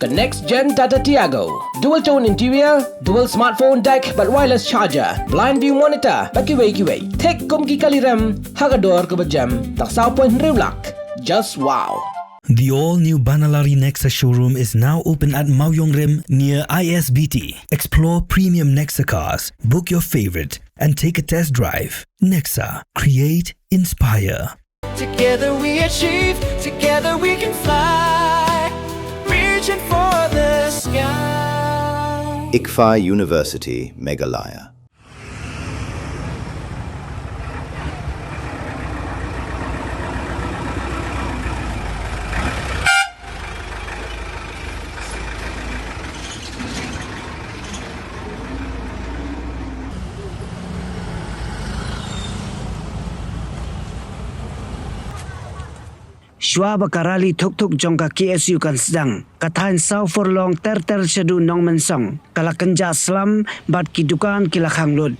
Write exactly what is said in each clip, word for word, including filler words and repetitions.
The next gen Tata Tiago. Dual tone interior, dual smartphone deck bad wireless charger, blind view monitor bad kiwei kiwei. Thik kum ki kali rem ha ka dor kaba jem, tang saw point hynriew lak. Just wow. The all-new Banalari Nexa showroom is now open at Mawiong Rim near I S B T. Explore premium Nexa cars, book your favorite, and take a test drive. Nexa, create, inspire. Together we achieve, together we can fly. Reaching for the sky. ICFAI University, Meghalaya. Shuwa ba ka rali thuk thuk jong ka K S U kan sdang, ka thaiñ saw furlong ter ter shaduh Nongmensong ka la kynjah slem bad ki dukan ki la khang lut.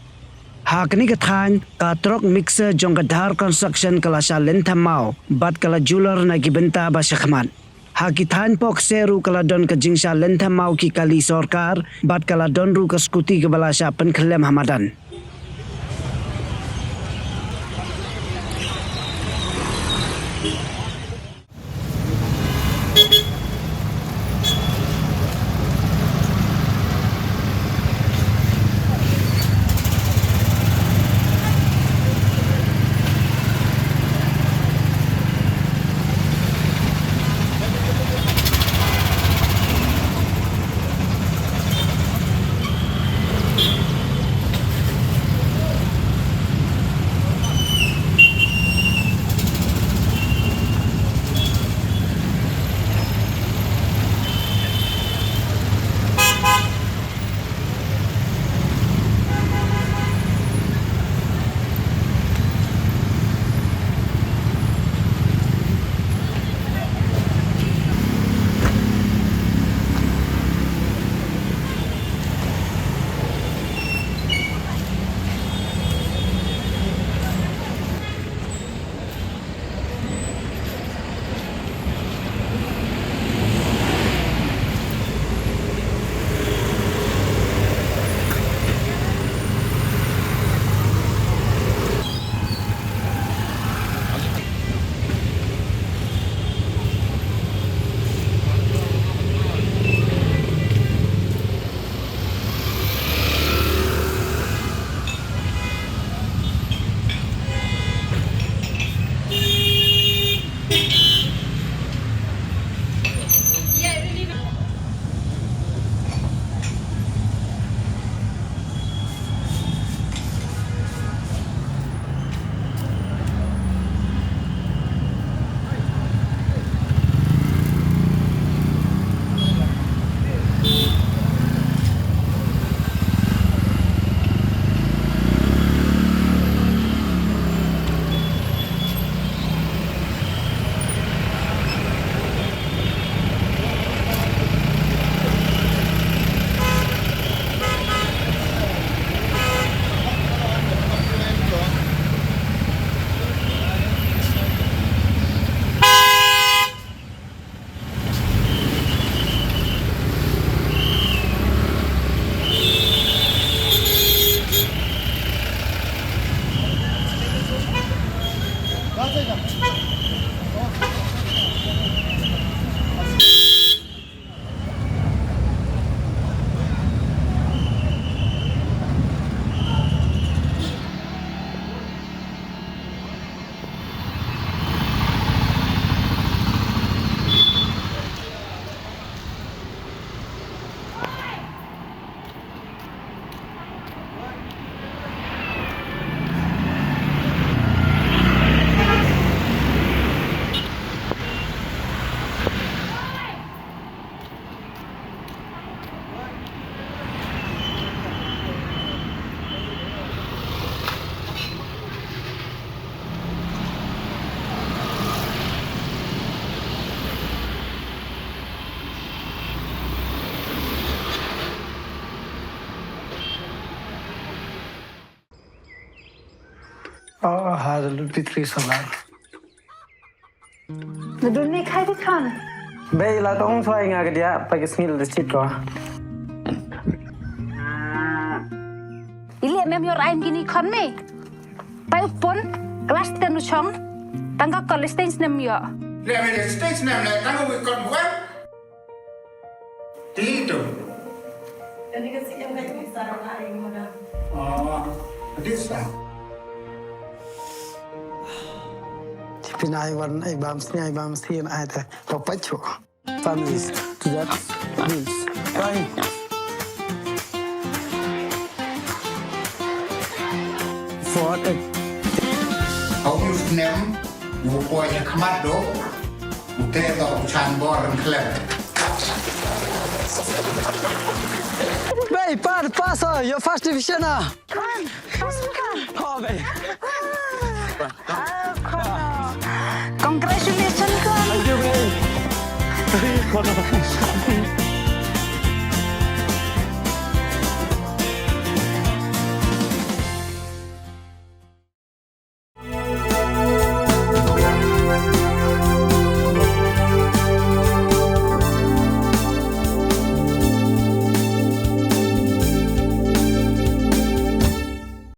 Ha kane ka thaiñ, ka trok mixer jong ka Dhar Construction ka la shah lynthem maw bad ka la julor na ki bynta ba shakhmat. Ha ki thaiñ poh kseh ruh ka la don ka jingshah lynthem maw ki kali sorkar bad ka la don ruh ka skuti kaba la shah pynkhyllem ha madan. Oh, hallelujah, P three solar. Nadun ne khai di khan. Bei la tong suai nga ka dia pa ki sngil da sit ko. Ili mem yor ain gini kon me. Pai upon class ten u chong. Tang ka college stage nem yo. Le me stage nem le tang u kon buat. Ti tu. Kani ka sih yang kayu sa ra ai mo da. Oh, this one. Tipin ai wan ai bam sni ai bam sni ai te. Papacho. Families to that rules. Fine. For a Hau yu snem, wu poi ha khmat do, wu te do u chan bor ren khlem. Bei, pa, pass, uh, your first division, ah. Come, come, come. Oh, bei. Congratulations, come. Thank you, bei.